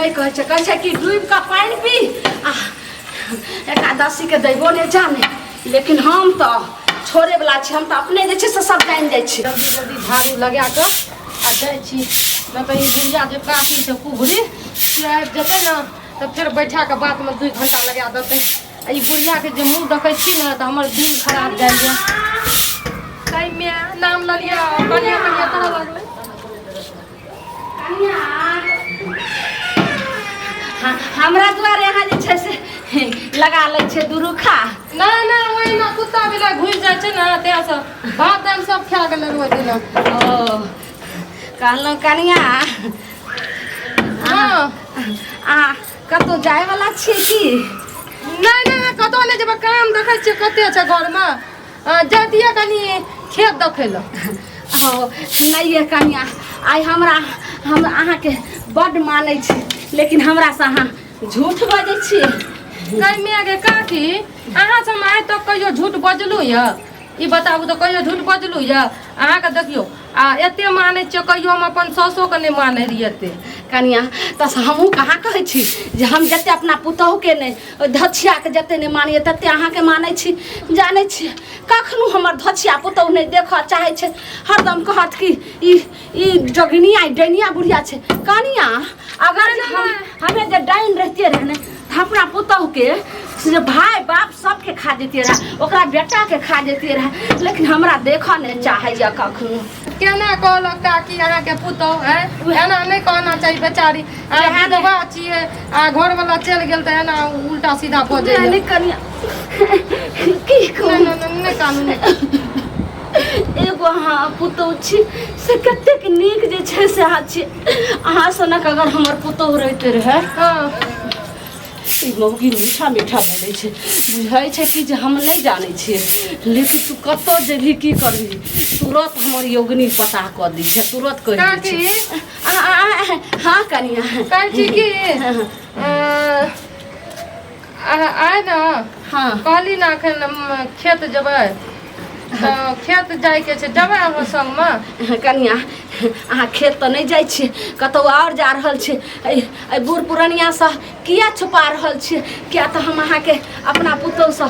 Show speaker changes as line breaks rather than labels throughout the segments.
नहि कहै छै, कहै छै कि डूबि कऽ पानि पी आ एकादशीके दैबो नहि जाने। लेकिन हम तऽ छोड़ैवला छी, हम तऽ अपने जे छै से सब जानि जाइ छी।
जल्दी जल्दी झाड़ू लगा कऽ आ जाइ छी, नहि तऽ ई बुढ़िया जे काकी छै कुबरी से आबि जेतै ने तऽ फेर बैठा कऽ बातमे 2 घंटा लगा देतै। आ ई बुढ़ियाके जे मुँह देखै छी ने तऽ हमर दिन खराब जाइए। ताहिमे नाम ललियै, कनिया कनिया करऽ लगलै।
हमरा दुआरे अहाँ जे छै से लगा लै छै दुरुखा।
नहि नहि, ओहिना कुत्ता बिलाइ घुसि जाइ छै ने, ताहिसँ भात दालि सब खा गेलै ओहि दिना।
ओ कहलहुँ कनिया,
हँ,
अहाँ कतहु जायवला छियै की?
नहि नहि, कतहु नहि जेबै। काम देखै छियै कते छै घरमे, जैतियै कनि खेत देखै लए।
ओ नहि ये कनिया, आइ हमरा हम अहाँके बड्ड मानै छी, लेकिन हमरासँ अहाँ झूठ बजै छी।
कनिया गे काकी, अहाँ से हम आइ तक कहियो झूठ बजलहुँ यऽ? ई बताबू तऽ, कहियो झूठ बजलहुँ यऽ? अहाँके देखियौ आ एते मानै छियै, कहियो हम अपन सासोके नहि मानै रहियै एते।
कनिया, तऽ हमहूँ कहाँ कहै छी जे हम जते अपना पुतहुके नहि, ओहि धछियाके जते नहि मानियै तते अहाँके मानै छी। जानै छियै, कखनो हमर धछिया पुतहु नहि देखऽ चाहै छै, हरदम कहत कि ई ई जोगिनिया ई डैनिया बुढ़िया छै। कनिया, अगर जे हम हमे जे डाइन रहितियै रहै ने तऽ अपना पुतहुके से जे भाय बाप सबके खा जैतियै रहए, ओकरा बेटाके खा जैतियै रहए, लेकिन हमरा देखऽ नहि चाहैए कखनो।
केना कहलक काकी अहाँके पुतहु? आँय, एना नहि कहना चाही। बेचारी आ विधवा छियै आ घरवला चलि गेल तऽ एना उल्टा सीधा बजैए।
नहि कनिया, की कहू।
नहि नहि नहि, कानू नहि कानू।
एगो अहाँ पुतहु छी से कतेक नीक जे छै से अहाँ छी। अहाँ सनक अगर हमर पुतहु रहिते रहै। ई मौगी मीठा मीठा बोलै छै, बुझै छै कि जे हम नहि जानै छियै, लेकिन तू कतऽ जेबही, की करबही, तुरत हमर योगनी पता कऽ दै छै, तुरत कहि दै
काकी।
छै। हँ कनिया।
कहै छी कि आइ ने कहली ने एखन हम खेत जेबै तऽ खेत जाइके छै, जेबै अहाँ संगमे?
कनिया, अहाँ खेत तऽ नहि जाइ छियै, कतहु आओर जा रहल छियै। एहि एहि बूढ़ पुरनियासँ किया छुपा रहल छियै? किया तऽ हम अहाँके अपना पुतहुसँ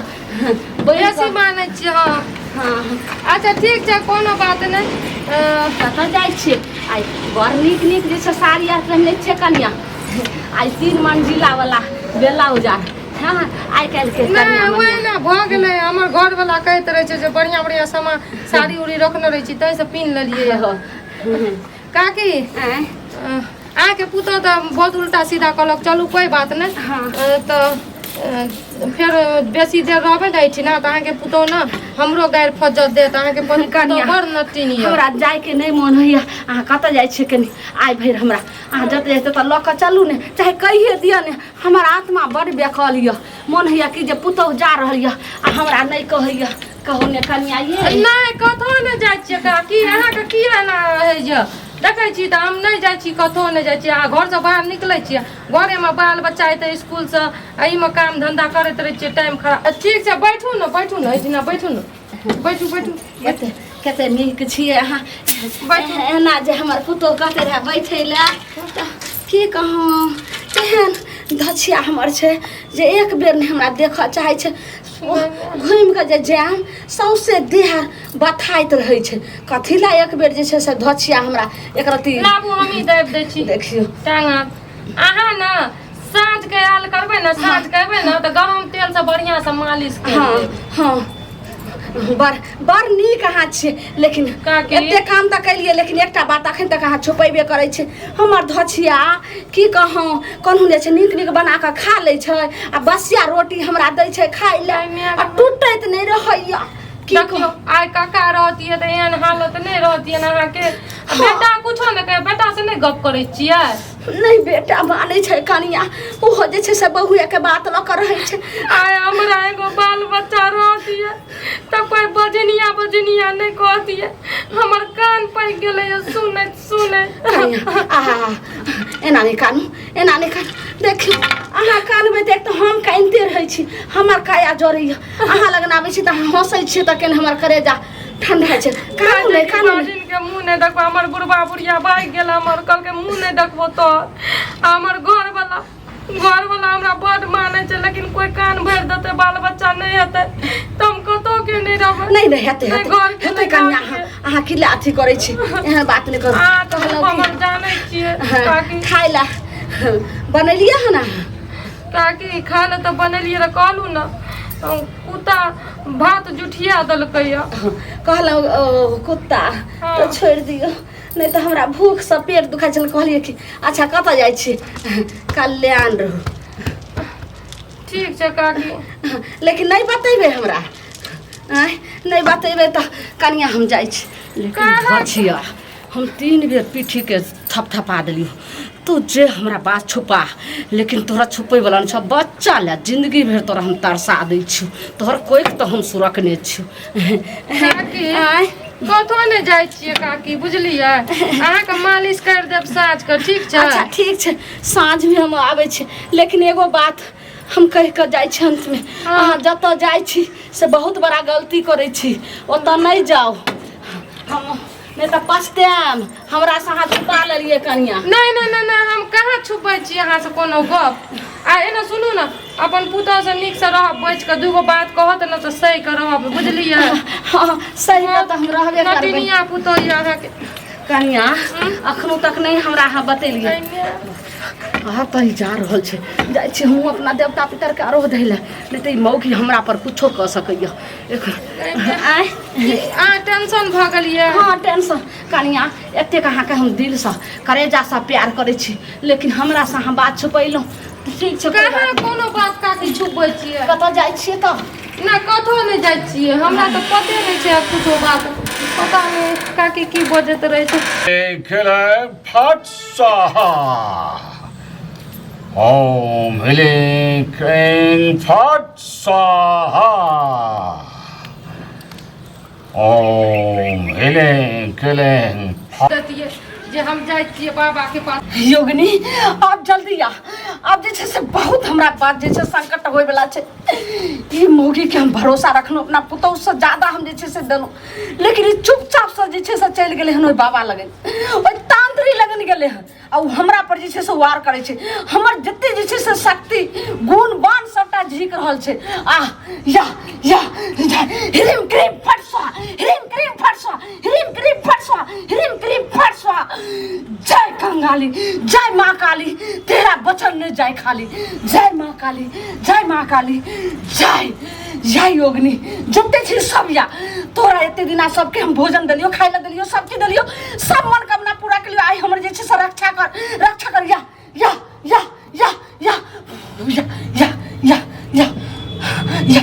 बढ़ि
बेसी
कऽ-
मानै छियै। हँ।
हँ।
अच्छा ठीक छै, कोनो बात नहि।
कतऽ जाइ छियै? आइ बड़ नीक नीक जे छै साड़ी आर पहिने छियै कनिया, आइ 3 मंजिला वाला ब्लाउज आर। हँ, आइ काल्हिके
नहि
कनिया
ओहि
मनिया
ने भऽ गेलै। हमर घरवला कहैत रहै छै जे बढ़िआँ बढ़िआँ सामान साड़ी उड़ी रखने रहै छी, ताहिसँ पिन्ह लेलियै। काकी।
आँय?
अहाँके पुतहु तऽ बहुत उल्टा सीधा कहलक। चलू, कोइ बात नहि। तऽ फेर बेसी देर रहबै ने एहिठिना तऽ अहाँके पुतहु ने हमरो गारि फज्जत देत। अहाँके पुतहु
कनिया,
बड़ नटिन यऽ।
हमरा जायके नहि मोन होइया। अहाँ कतऽ जाइ छियै कनि? आइ भरि हमरा अहाँ जतऽ जाइ ततऽ लऽ कऽ चलू ने, चाहे कहिए दिअ ने। हमर आत्मा बड़ बेकल यऽ, मोन होइया कि जे पुतहु जा रहल यऽ आ हमरा नहि कहैया। कहू ने कनिया ये।
नहि, कतहु नहि जाइ छियै काकी। अहाँके की एना होइए? देखै छी तऽ हम नहि जाइ छी, कतहु नहि जाइ छी आ घरसँ बाहर निकलै छियै, घरेमे बाल बच्चा एतै इसकुलसँ, एहिमे काम धन्धा करैत रहै छियै, टाइम खराब। ठीक छै, बैठू ने, बैठू ने, एहिठिना बैठू ने, बैठू बैठू।
कते कते नीक छियै अहाँ।
बैठू।
एना जे हमर पुतोह कहते रहए बैठै लए तऽ की कहूँ, तेहन धछिया हमर छै जे एक बेर नहि हमरा देखऽ चाहै छै। घुमि कऽ जे जायब सौँसे देह बथाइत रहै छै। कथी लए एक बेर जे छै से धछिया हमरा एक रत्ती
लाबू, हमही दाबि दै छी।
देखियौ।
टांग हाथ अहाँ ने साँझ के आयल करबै ने, साँझ के एबै ने तऽ गरम तेल से बढ़िया से मालिश कर देब।
हँ, बड़ बड़ नीक अहाँ छियै, लेकिन
काकी।
एते काम तऽ केलियै, लेकिन एकटा बात अखन तक अहाँ छुपेबे करै छी। हमर धछिया की कहूँ, कोनहु जे छै नीक नीक बना कऽ खा लै छै आ बसिया रोटी हमरा दै छै खाय लए आ टूटैत नहि रहैया। की
देखियौ,
कहूँ।
आइ काका रहतियै तऽ एहन हालत नहि रहतियै अहाँके। आ बेटा कुछो नहि कहै? बेटा से नहि गप करै छियै?
नहि, बेटा मानै छै कनिया, ओहो जे छै से बहुएके बात लऽ कऽ रहै छै।
आइ हमरा एगो बाल बच्चा रहतियै तऽ कोइ बजनिया बजनिया नहि कहतियै। हमर कान पाकि गेलैए सुनैत सुनैत।
कनिया, आहा, एना नहि कानू, एना नहि कानू। देखियौ, अहाँ कानबै तऽ एक तऽ हम कानिते रहै छी, हमर काया जरैया। अहाँ लग आबै छी तऽ अहाँ हँसै छियै तऽ केना हमर करेजा ठंडा छै। कानू नहि, कानू नहि।
के मुँह नहि देखबो, हमर बुढ़बा बुढ़िया भागि गेल हमर, कहलकै मुँह नहि देखबो तो। आ हमर घरवला, घरवला हमरा बड मानै छै, लेकिन कोई कान भरि देतै, बाल बच्चा नहि हेतै तऽ हम कतौ के नहि रहबै।
नहि नहि, हेतै।
नहि,
हेतै
घर के
हेतै।
नहि,
कनिया,
गाँव के।
अहाँ की लए अथी करै छी? एहन बात नहि करू।
अहाँ तऽ
कहलहुँ कि
हमर जानै छियै
हाँ,
काकी।
खाय लए बनेलियै हन अहाँ?
काकी, खाय लए तऽ बनेलियै रऽ, कहलहुँ ने कुत्ता भात जुठिया देलकै यऽ।
कहलहुँ ओ कुत्ता।
हाँ।
तऽ छोड़ि दियौ, नहि तऽ हमरा भूखसँ पेट दुखाइ छल। कहलियै कि अच्छा, कतऽ जाइ छी? कल्याण रहू।
ठीक छै काकी।
लेकिन नहि बतेबै हमरा, आँय? नहि बतेबै तऽ कनिया हम जाइ छी, लेकिन
कहाँ?
बचिया, हम 3 बेर पीठीके थपथपा देलियौ, तू जे हमरा बात छुपा, लेकिन तोरा छुपैवला नहि छौ। बच्चा लए जिन्दगी भरि तोरा हम तरसा दै छियौ, तोहर कोइख तऽ हम सुरकने छियौ।
काकी।
आँय?
कतौ नहि जाइ छियै काकी, बुझलियै? अहाँके मालिश करि देब साँझ के, ठीक छै?
अच्छा, ठीक छै, साँझमे हम आबै छी, लेकिन एगो बात हम कहि कऽ जाइ छी अन्तमे।
हाँ।
अहाँ जतऽ जाइ छी से बहुत बड़ा गलती करै छी, ओतऽ नहि जाउ, हम नहि तऽ पछतायब। हमरा से अहाँ छुपा लेलियै कनिया।
नहि नहि नहि नहि, हम कहाँ छुपै छी अहाँ से कोनो गप? आ एना सुनू ने, अपन पुतहु से नीक से रहब, बचि कऽ दूगो बात कहत ने तऽ सही कऽ रहब, बुझलियै?
हँ, सही कऽ तऽ हम रहबे करबै।
नटिनिया पुतहु यऽ अहाँके।
कनिया, अखनो तक नहि हमरा अहाँ बतेलियै। आब तऽ ई जा रहल छै, जाइ छी हमहूँ अपना देवता पितरके आरोह दै लए, नहि तऽ ई मौगी हमरा पर कुछो कऽ सकैए। आँय?
अहाँ टेंशन भऽ गेलियै?
हँ, टेंशन। कनिया, एतेक अहाँके हम दिलसँ करेजासँ प्यार करै छी, लेकिन हमरासँ अहाँ बात छुपेलहुँ। ठीक छै, कोइ
कहाँ
बात नहि।
कोनो बात काकी छुपबै छियै?
कतऽ जाइ छियै तऽ?
ना, कतहु नहि जाइ छियै। हमरा तऽ पते नहि छै आब कुछो बात, पता नहि काकी की बजैत रहै छै।
खेलै फट स्वाहा, ओम ह्रीं क्रीं फट स्वाहा, ओम ह्रीं क्रीं।
दैतियै जे हम जाइ छियै बाबा के पास।
योगिनी, आब जल्दी आ, आब जे छै से बहुत हमरा बात जे छै संकट होइवला छै। ई मौगीके हम भरोसा रखलहुँ, अपना पुतहुसँ ज्यादा हम जे छै से देलहुँ, लेकिन ई चुपचापसँ जे छै से चलि गेलै हन ओहि बाबा लगन, ओहि तांत्रिक लगन गेलै हन, आ ओ हमरा पर जे छै से वार करै छै। हमर जते जे छै से शक्ति गुण बाण सबटा झीक रहल छै। आ या या या, ह्रीम क्रीम फट स्वाहा, ह्रीम क्रीम फट स्वाहा, ह्रीम क्रीम फट स्वाहा, ह्रीम क्रीम फट स्वाहा। जय कंगाली, जय माँ काली, तेरा वचन नहीं जाय खाली। जय माँ काली, जय माँ काली, जय जय योगनी। जते छी सब या तोरा एते दिना सबके हम भोजन देलियो, खाय ला देलियो, सब चीज देलियो, सब मनोकामना पूरा केलियो। आइ हमर जे छै से रक्षा कर, रक्षा कर। या या या या या या या या या या,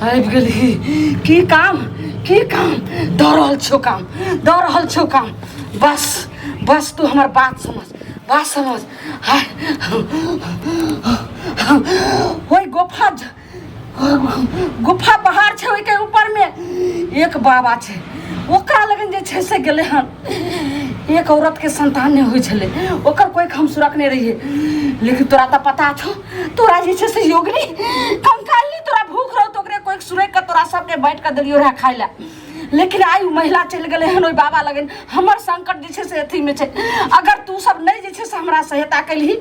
आबि गेली। की काम, की काम दऽ रहल छौ? काम दऽ रहल छौ काम। बस बस, तू हमर बात समझ, बात समझ। हाय, ओहि गुफा, गुफा पहाड़ छै, ओहिके ऊपरमे एक बाबा छै, ओकरा लगन जे छै से गेलै हन। एक औरतके संतान नहि होइ छलै, ओकर कोइ हम सुरकने रहियै, लेकिन तोरा तऽ पता छौ, तोरा जे छै से योगनी कंकाली, तोरा भूख रहो तऽ ओकरे कोइ सुरकि कऽ तोरा सबके बाँटि कऽ देलियौ रहए खाय लए। लेकिन आइ ओ महिला चलि गेलै हन ओहि बाबा लगन। हमर संकट जे छै से अथीमे छै। अगर तू सब नहि जे छै से हमरा सहायता केलही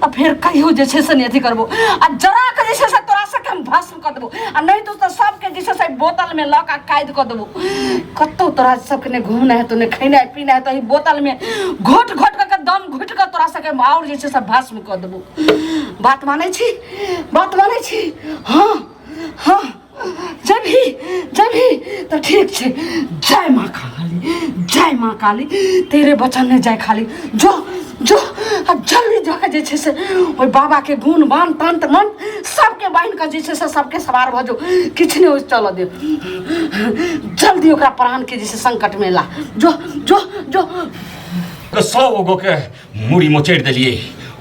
तऽ फेर कहियो जे छै से नहि अथी करबो, आ जरा कऽ जे छै से तोरा सबके हम भस्म कऽ देबो, आ नहि तऽ सबके जे छै से बोतलमे लऽ कऽ कैद कऽ देबो। कतहु तोरा सबके नहि घूमना हेतौ, नहि खेनाइ पीनाइ हेतौ। एहि बोतलमे घोट घोट कऽ के दम घुटि कऽ तोरा सबके आओर जे छै से भस्म कऽ देबो। बात मानै छी? बात मानै छी? हँ हँ, जबही जबही तऽ ठीक छै। जय माँ काली, जय माँ काली, तेरे बचन नहि जाय खाली। जो जो, आ जल्दी जाके जे छै से ओहि बाबाके गुण बान तंत्र मंत्र सबके बान्हि कऽ जे छै से सबके सवार भऽ जो, किछु नहि चलऽ दे। जल्दी ओकरा प्राणके जे छै संकटमे ला। जो जो जो।
के 100 गो के मूड़ी मोचड़ि देलियै,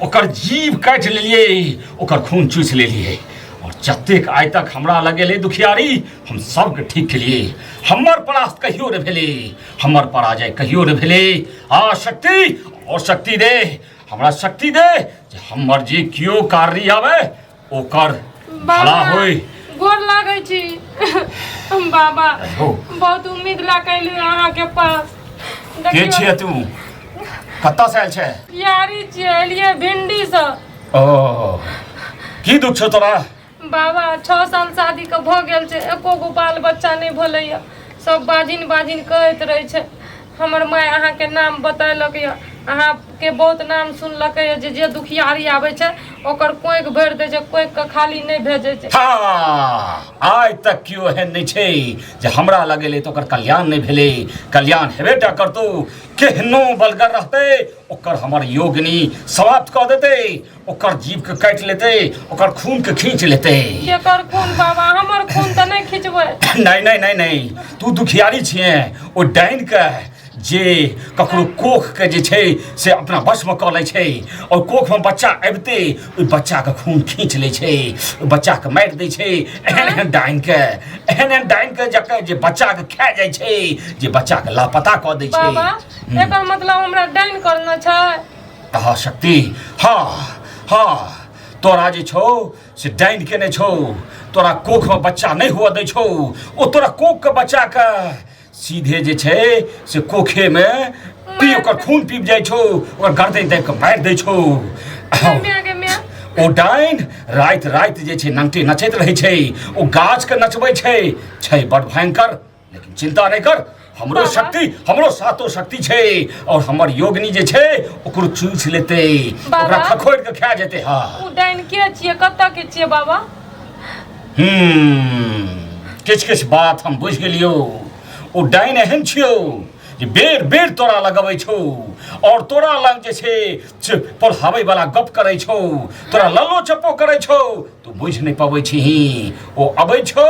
ओकर जीभ काटि लेलियै, ओकर खून चूसि लेलियै, और जतेक आइ तक हमरा लग एलै दुखियारी, हम सबके ठीक केलियै। हमर परास्त कहियो नहि भेलै, हमर पराजय कहियो नहि भेलै। आ शक्ति और शक्ति दे हमरा, शक्ति दे जे हमर जे केओ कारी आवे ओकर भला
बाबा
होय।
गोर लागै छी बाबा।
हो।
बहुत उम्मीद लए कऽ एलियै अहाँके पास।
के
देखियौ
छियै तू, कतऽ से आयल छै?
यारी छियै, एलियै भिंडीसँ।
ओ, की दुख छौ तोरा?
बाबा, 6 साल शादीके भऽ गेल छै, एको गो बाल बच्चा नहि भेलैए। सब बाजिन बाजिन कहैत रहै छै। हमर माय अहाँके नाम बतेलक यऽ, अहाँके बहुत नाम सुनलकै यऽ जे जे दुखियारी आबै छै ओकर कोखि भरि दै छै, कोखिके खाली नहि भेजै छै।
हँ, आइ तक केओ एहन नहि छै जे हमरा लग एलै तऽ ओकर कल्याण नहि भेलै। कल्याण हेबे टा करतौ। केहनो बलगर रहतै ओकर हमर योगिनी समाप्त कऽ देतै, ओकर जीभके काटि लेतै, ओकर खूनके खींच लेतै।
केकर खून बाबा? हमर खून तऽ नहि खिंचबै?
नहि नहि नहि नहि, तू दुखियारी छियै। ओ डाइनके जे ककरो कोखके जे छै से अपना वशमे कऽ लै छै, आओर कोखमे बच्चा अबिते ओहि बच्चाके खून खींच लै छै, ओहि बच्चाके मारि दै छै। एहन एहन डाइनके, एहन एहन डाइनके जकर जे बच्चाके खा जाइ छै, जे बच्चाके लापता कऽ दै छै।
बाबा, एकर मतलब हमरा डाइन करना छै?
हँ शक्ति, हँ हँ, तोरा जे छौ से डाइन केने छौ। तोरा कोखमे बच्चा नहि हुअ दै छौ। ओ तोरा कोखके बच्चाके सीधे जे छै से कोखेमे पी ओकर खून पीब जाइ छौ, ओकर गर्दन दाबि कऽ मारि दै छौ।
नहि माय गे माय।
ओ डाइन राति राति जे छै नङ्गटे नचैत रहै छै, ओ गाछके नचबै छै, छै बड भयंकर। लेकिन चिंता नहि कर, हमरो
बाबा।
शक्ति, हमरो सातो शक्ति छै, और हमर योगिनी जे छै ओकरो चूस लेतै,
बाबा।
ओकरा खखोरि के खा जेतै। हाँ।
ओ डाइन के छियै, कतऽ के छियै बाबा?
किछु किछु बात हम बुझि गेलियौ। ओ डाइन एहन छियौ जे बेर बेर तोरा लगबै छौ, और तोरा लग जे छै से पढ़ाबै वाला गप करै छौ, तोरा लल्लो चप्पो करै छौ, तू बुझि नहि पबै छही। ओ अबै छौ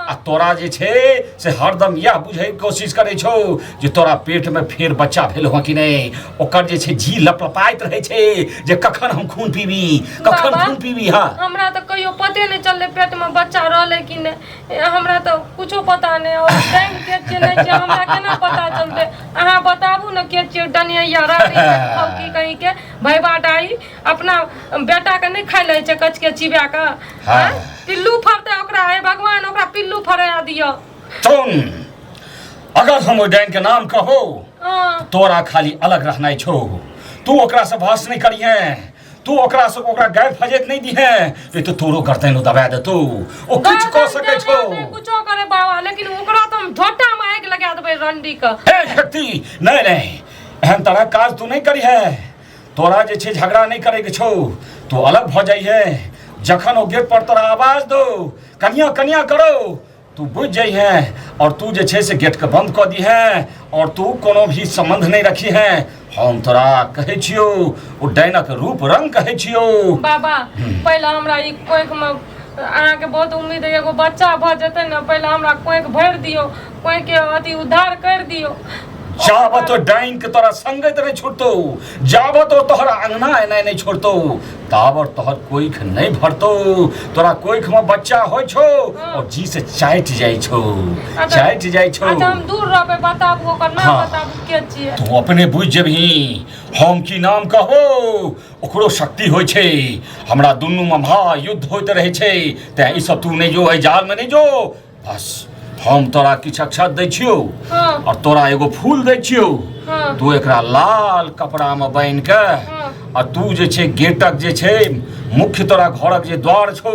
आ तोरा जे छै से हरदम इएह बुझैके कोशिश करै छौ जे तोरा पेटमे फेर बच्चा भेल हँ कि नहि। ओकर जे छै जी लपलपाइत रहै छै जे कखन हम खून पीबी, कखन
बाबा,
खून पीबी। हँ।
हमरा तऽ कहियो पते नहि चललै पेटमे बच्चा रहलै कि नहि। हमरा तऽ कुछो पता नहि। और डाइन के छियै नहि छियै हमरा केना पता चलतै? अहाँ बताबू ने, के छियै डनिया रानी की कहीं के भैबा डाई? अपना बेटा के नहि खाइ लै छै कच के चिबा के।
हाँ।
पिल्लू फड़तै ओकरा, हे भगवान, ओकरा पिल्लू फड़ा दिअ।
सुन, अगर हम ओहि डाइन के नाम कहो,
हाँ।
तोरा खाली अलग रहनाइ छौ। तू ओकरा से बहस नहीं करिहे, तू ओकरा से ओकरा गैर फजेत नहीं दिहे, नहीं तो तोरो गर्दन ओ दबा देतौ। ओ किछु कऽ सकै छौ।
कुछो करे बाबा, लेकिन ओकरा तऽ हम झोटा में आगि लगा देबै रंडी के।
हे शक्ति, नहीं नहीं, एहन तरह काज तू नहीं करिहे। तोरा जे छै झगड़ा नहीं करैके छौ, तू अलग भऽ जाइहे। जखन ओ गेट पर तोरा आवाज दौ, कनिया कनिया करो, तू बुझि जइहे और तू जे छै से गेटके बंद कऽ दिहे और तू कोनो भी संबंध नहीं रखिहे। हम तोरा कहै छियौ, ओ डाइनक रूप रंग कहै छियौ।
बाबा, पहिले हमरा ई कोखिमे अहाँके बहुत उम्मीद है, एगो बच्चा भऽ जेतै ने, पहिले हमरा कोखि भरि दियौ, कोखिके अथी उद्धार करि दियौ।
जाबत ओ डाइन के तोरा संगत नहीं छोड़तौ, जाबत ओ तोहरा अंगना एनाइ नहीं छोड़तौ, ताबत तोहर कोइख नहीं भरतौ। तोरा कोइख में बच्चा होइ छौ और जी से चाटि जाइ छौ, चाटि जाइ छौ।
अच्छा, हम दूर रहबै। बताबू ओकर नाम।
हाँ।
बताबू के छियै।
तू अपने बुझि जेबही हम की नाम कहबो। ओकरो शक्ति होइ छै, हमरा दुनू में महायुद्ध होइत रहै छै। तें ई सब तू नहि जो, एहि जाल में नहि जो। बस हम तोरा किछु अक्षत दै छियौ
हाँ।
और तोरा एगो फूल दै छियौ।
हाँ।
तू एकरा लाल कपड़ामे बान्हि कऽ
हाँ।
आ तू जे छै गेटक जे छै मुख्य तोरा घरक जे द्वार छौ,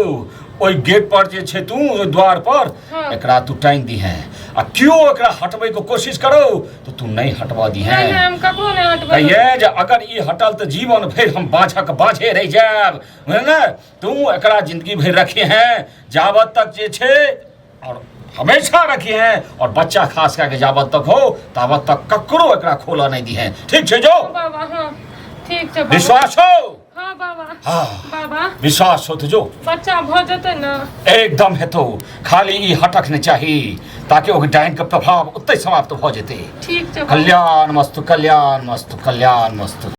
ओहि गेट पर जे छै तू ओहि द्वार पर
हाँ।
एकरा तू टाँगि दिहें, आ केओ एकरा हटबैके कोशिश करो तऽ तू नहि हटबऽ दिहें।
नहि नहि, हम ककरो नहि हटबै।
कहिए जे अगर ई हटल तऽ जीवन भरि हम बाझक बाझे रहि जायब, बुझल ने? तू एकरा जिंदगी भरि रखी हैं जाबत तक जे छै, और हमेशा रखी हैं, और बच्चा खास करके जाबत तक हो ताबत तक ककरो एकरा खोलऽ नहीं दी हैं। ठीक छै? जो
बाबा, हाँ, ठीक छै बाबा।
विश्वास हो?
हाँ बाबा।
हाँ।
बाबा।
विश्वास हो तो जो।
बच्चा भऽ जेतै ने?
एकदम हेतौ, खाली ई हटक नहि चाही, ताकि ओकर डाइन के प्रभाव ओतहि समाप्त भऽ जेतै।
ठीक छै बाबा।
कल्याण मस्तु, कल्याण मस्तु, कल्याण मस्तु।